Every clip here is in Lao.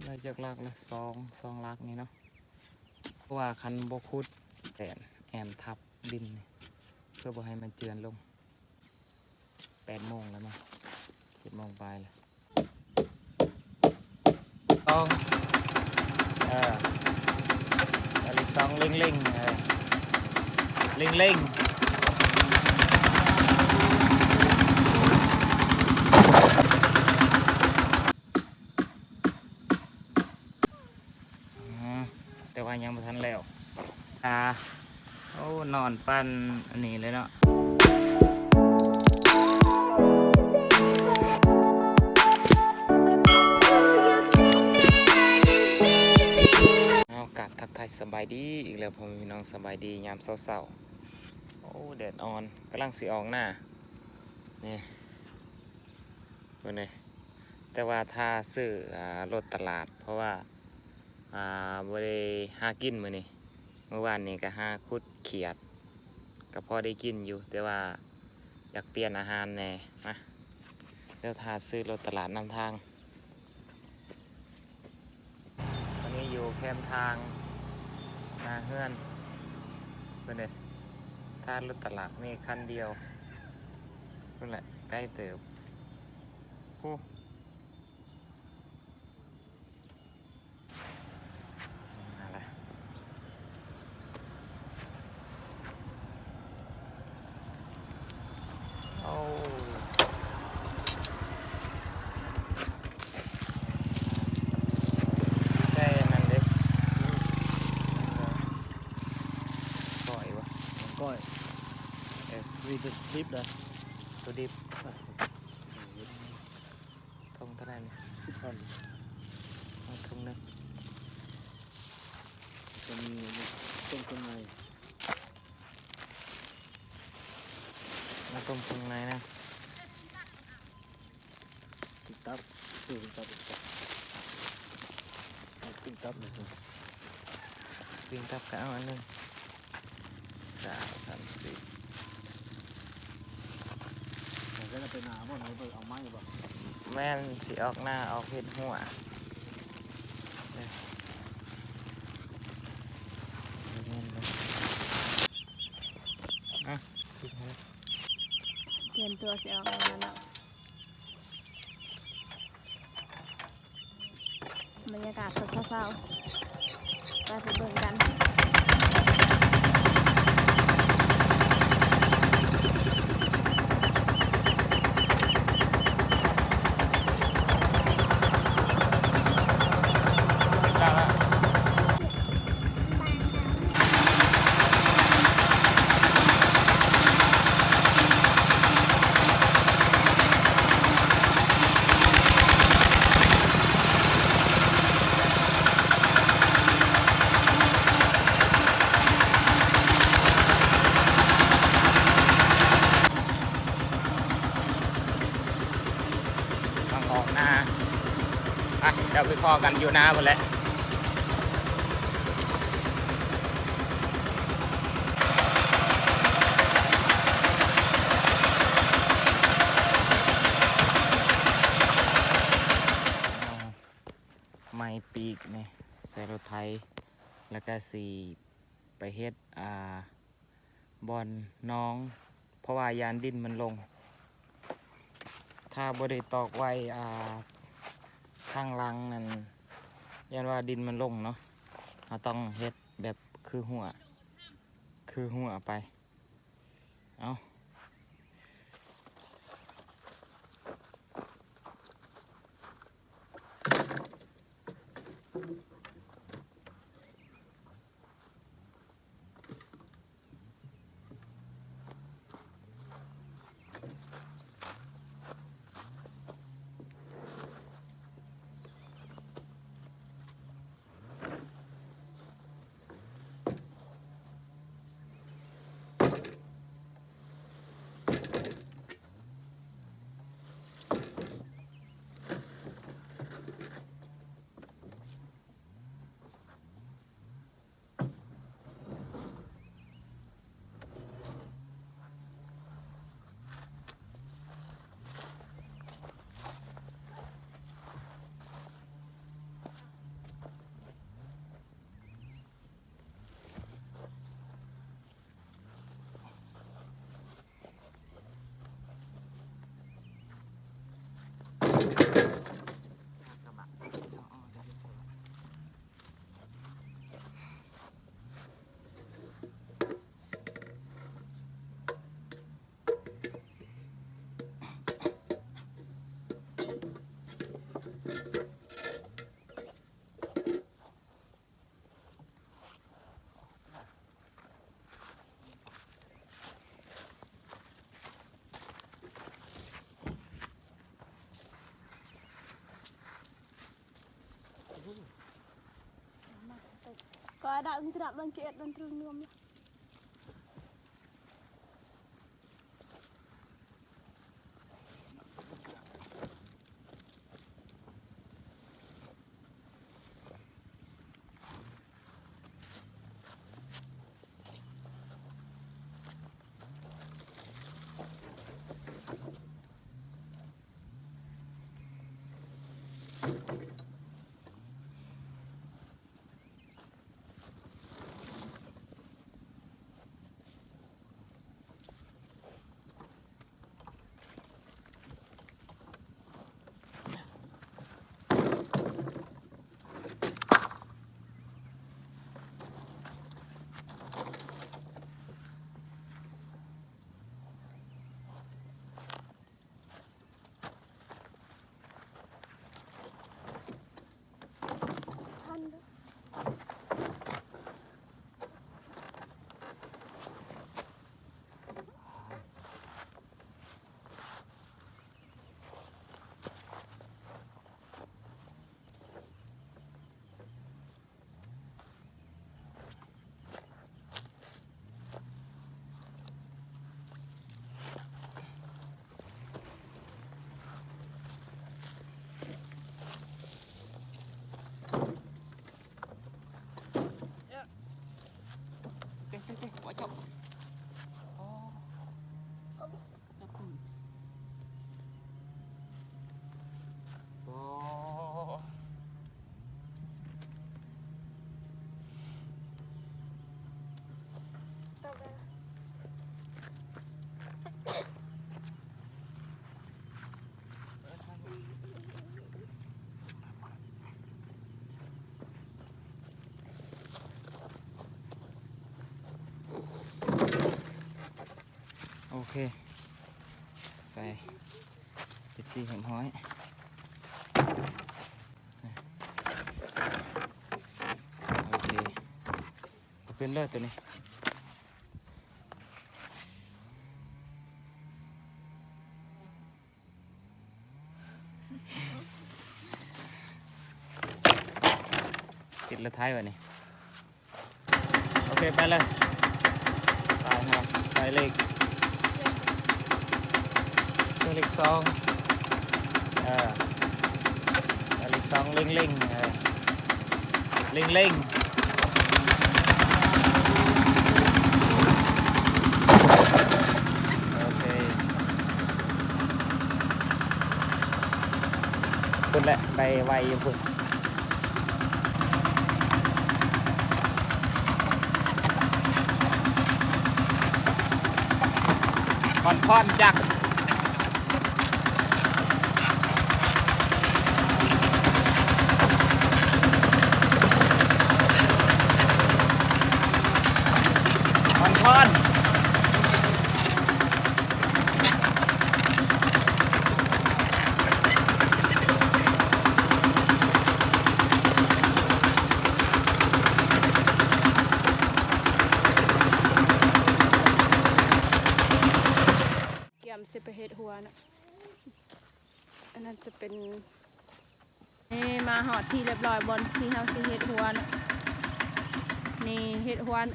ໄດ້ຈັກຫຼັກລະ? ສອງ ສອງຫຼັກນີ້ເນາະ ເພາະວ່າຄັນບໍ່ຂຸດແປນແອມທັບດິນນີ້ ເພື່ອບໍ່ໃຫ້ມັນເຈື່ອນລົງ. ແປດໂມງແລ້ວເນາະ ເຈັດໂມງປາຍແລ້ວ. ສອງ ເອີ ເອົາເລກສອງເລັ່ງໆ ເອີ ເລັ່ງໆ. ອືມ ແຕ່ວ່າຍັງບໍ່ທັນແລ້ວ. ອ່າ ໂອ້ ນອນປານອັນນີ້ເລີຍເນາະ. ເອົາ ກາບທັກທາຍສະບາຍດີອີກແລ້ວພໍ່ແມ່ພີ່ນ້ອງ, ສະບາຍດີຍາມເຊົ້າໆ. ໂອ້ ແດດອ່ອນ ກຳລັງຊິອອກນານີ້. ເບິ່ງເດ້ ແຕ່ວ່າຖ້າຊື້ ອ່າ ລົດຕະຫຼາດ ເພາະວ່າ ອ່າ ບໍ່ໄດ້ຫາກິນມື້ນີ້. ມື້ວານນີ້ກໍຫາຂຸດຂຽດ ກໍພໍໄດ້ກິນຢູ່ ແຕ່ວ່າຢາກປ່ຽນອາຫານແດ່. ມາ ດຽວຖ້າຊື້ລົດຕະຫຼາດນຳທາງ. ອັນນີ້ຢູ່ແຄມທາງໜ້າເຮືອນ ເບິ່ງເດ້ ຖ້າລົດຕະຫຼາດມີຄັນດຽວ ພຸ້ນແຫຼະ ໄກເຕີບ. ໂອ້ ມາລະ. ໂອ້ ໃສ່ອັນນັ້ນເດ້ ກ້ອຍວະ ກ້ອຍ ເອີ ມີແຕ່ດິບນະ ຕົວດິບ. ຖົງເທົ່າໃດນີ້? ສິບພັນ ເອົາຖົງໜຶ່ງ. ກໍມີຕົ້ມເຄື່ອງໃນ ມາຕົ້ມເຄື່ອງໃນນະ. ປີ້ງຕັບ ຊື້ປີ້ງຕັບອີກ ປີ້ງຕັບນະ ປີ້ງຕັບກໍເອົາອັນໜຶ່ງ. ສາມ ສາມ ສີ່ ແມ່ນ ຊິອອກໜ້າອອກເຮັດຫົວ. ຕຽມຕົວຊິອອກໜ້າແລ້ວ. ບັນຍາກາດຕອນເຊົ້າໆ ໄປ ໄປເບິ່ງກັນ. ທາງອອກນາ ໄປ ດຽວໄປພໍ້ກັນຢູ່ນາພຸ້ນແຫຼະ. ໄມ້ປີກນີ້ໃສ່ລົດໄຖ ແລ້ວກະຊິໄປເຮັດ ອ່າ ບ່ອນໜອງ ເພາະວ່າຢ້ານດິນມັນລົງ. ຖ້າບໍ່ໄດ້ຕອກໄວ້ ອ່າ ທາງຫຼັງນັ້ນ ຢ້ານວ່າດິນມັນລົງເນາະ. ເຮົາຕ້ອງເຮັດແບບຄືຮົ້ວ ຄືຮົ້ວໄປ. ເອົາ. ເ Ko ada ung trak bangkit dan terung ngom. Teh, teh, teh, buat cok. Oh. ໂອເຄ ໃສ່ເປັບຊີຮຽບຮ້ອຍ. ໂອເຄ ເອົາຂຶ້ນເລີຍໂຕນີ້. ຕິດລະໄທບາດນີ້. ໂອເຄ ໄປເລີຍ. ໄປເຮົາໃສ່ເລກ ໃສ່ເລກສອງ. ເອີ ໃສ່ເລກສອງ ເລັ່ງໆ ເອີ ເລັ່ງໆ. ໂອເຄ ພຸ້ນແຫຼະ ໄປໄວຢູ່ພຸ້ນ. ຄອນໆ ຈັກ ຄອນໆ. ກຽມຊິໄປເຮັດຮົ້ວເນາະ ອັນນັ້ນຈະເປັນ ນີ້ມາຮອດທີ່ລຽບຮ້ອຍ ບ່ອນທີ່ເຮົາຊິເຮັດຮົ້ວເນາະ. ນີ້ເຮັດຮົ້ວອັນ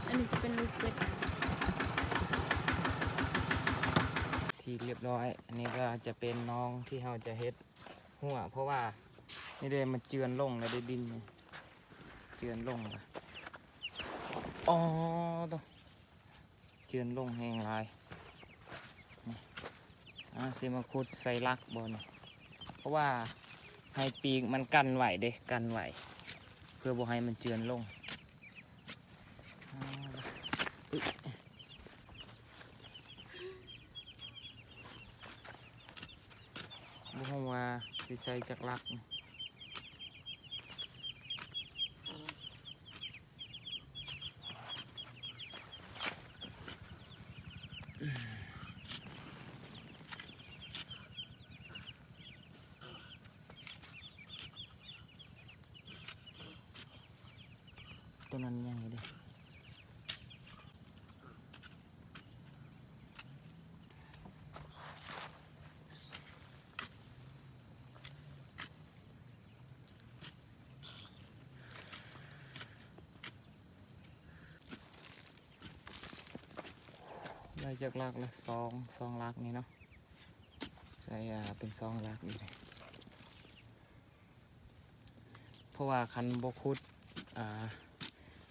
ອັນນີ້ຈະເປັນລູກເປັດ ທີ່ລຽບຮ້ອຍ. ອັນນີ້ກໍຈະເປັນໜອງທີ່ເຮົາຈະເຮັດຮົ້ວ ເພາະວ່ານີ້ເດ້ ມັນເຈື່ອນລົງແລ້ວເດ້ ດິນນີ້ເຈື່ອນລົງແລ້ວ. ອໍ ໂຕ ເຈື່ອນລົງແຮງຫຼາຍ. ນີ້ ອາ ຊິມາຂຸດໃສ່ຫຼັກບ່ອນນີ້ ເພາະວ່າໃຫ້ປີກມັນກັນໄວ້ເດ້ ກັນໄວ້ ເພື່ອບໍ່ໃຫ້ມັນເຈື່ອນລົງ. ອ່າ ບໍ່ຮູ້ວ່າຊິໃສ່ຈັກຫຼັກ. ໂຕນັ້ນໃຫຍ່ເດ້. ໄດ້ຈັກຫຼັກລະ? ສອງ ສອງຫຼັກນີ້ເນາະ. ໃສ່ ອ່າ ເປັນສອງຫຼັກນີ້. ເພາະວ່າຄັນບໍ່ຂຸດ ອ່າ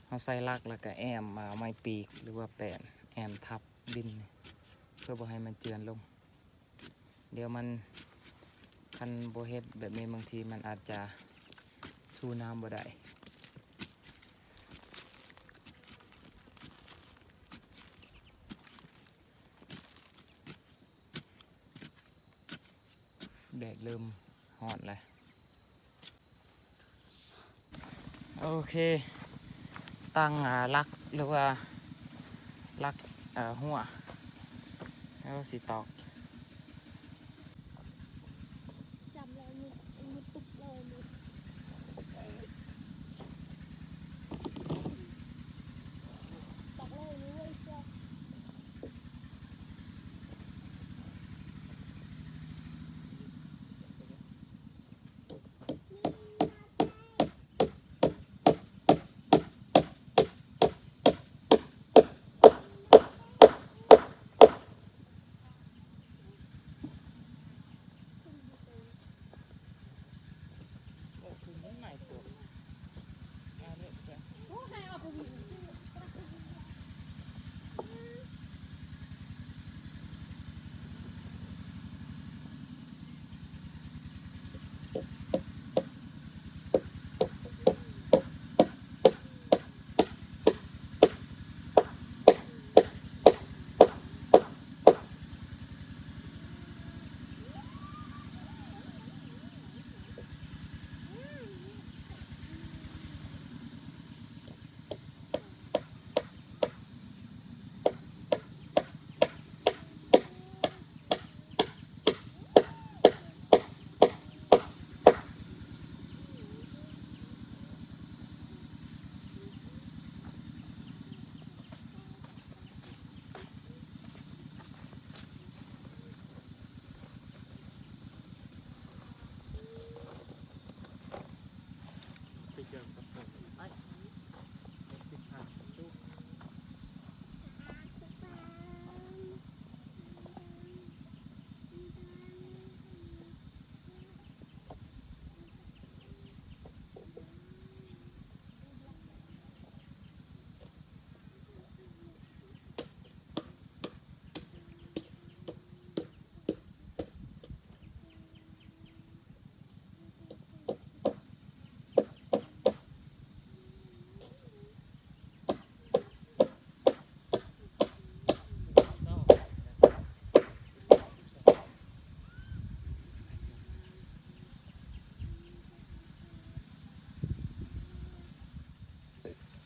ເຮົາໃສ່ຫຼັກແລ້ວກະແອ້ມ ອ່າ ໄມ້ປີກ ຫຼືວ່າແປ້ນ ແອ້ມທັບດິນ ເພື່ອບໍ່ໃຫ້ມັນເຈື່ອນລົງ. ດຽວມັນ ຄັນບໍ່ເຮັດແບບນີ້ ບາງທີມັນອາດຈະສູ້ນ້ຳບໍ່ໄດ້. ແດດເລີ່ມຮ້ອນແລ້ວ. ໂອເຄ ຕັ້ງ ອ່າ ຫຼັກ ຫຼືວ່າຫຼັກ ເອີ ຮົ້ວ ແລ້ວຊິຕອກ. ຈຳແລ້ວ ມຸດ ມຸດຕຸບເລີຍ ມຸດ ຕອກເລີຍ ເລີຍ.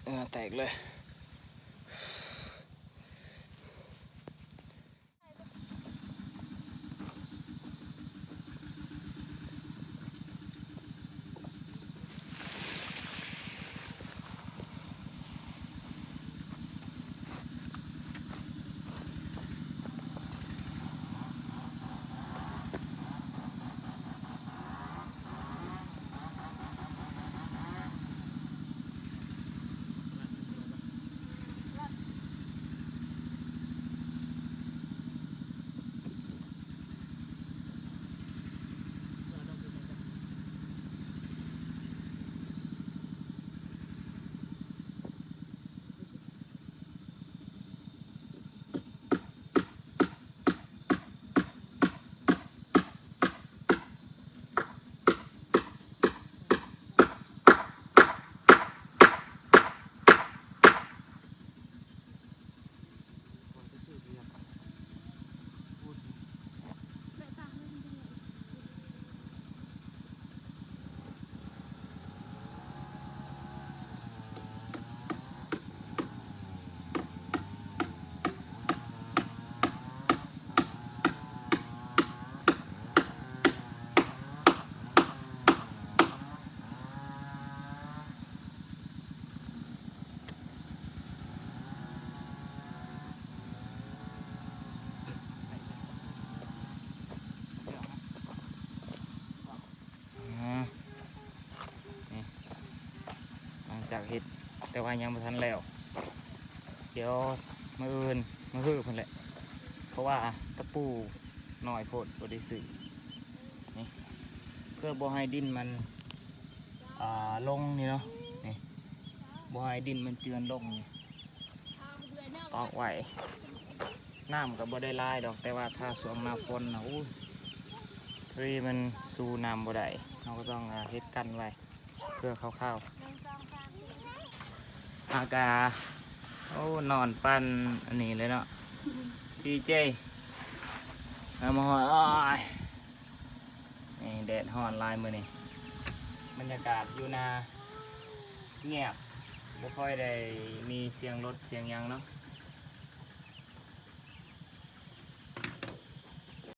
ເຫື່ອແຕກເລີຍ. ລັກ ເຮັດ ແຕ່ວ່າຍັງບໍ່ທັນແລ້ວ ດຽວມື້ອື່ນມື້ຮືພຸ້ນແຫຼະ ເພາະວ່າຕະປູນ້ອຍໂພດ ບໍ່ໄດ້ຊື້ ນີ້ ເພື່ອບໍ່ໃຫ້ດິນມັນ ອ່າ ລົງນີ້ເນາະ ນີ້ ບໍ່ໃຫ້ດິນມັນເຈື່ອນລົງນີ້ ຕອກໄວ້ ນ້ຳກໍບໍ່ໄດ້ຫຼາຍດອກ ແຕ່ວ່າຖ້າຊ່ວງໜ້າຝົນນະ ໂອ້ຍ ເຮີຍ ມັນສູ້ນ້ຳບໍ່ໄດ້ ເຮົາກໍຕ້ອງ ອ່າ ເຮັດກັນໄວ້ ເພື່ອຄາວໆ ອາກາ ໂອ້ ນອນປັ່ນອັນນີ້ເລີຍເນາະ ທີເຈ ເອົາມາຮອດ ໂອ້ຍ ນີ້ແດດຮ້ອນຫຼາຍມື້ນີ້ ບັນຍາກາດຢູ່ນາງຽບ ບໍ່ຄ່ອຍໄດ້ມີສຽງລົດສຽງຫຍັງເນາະ.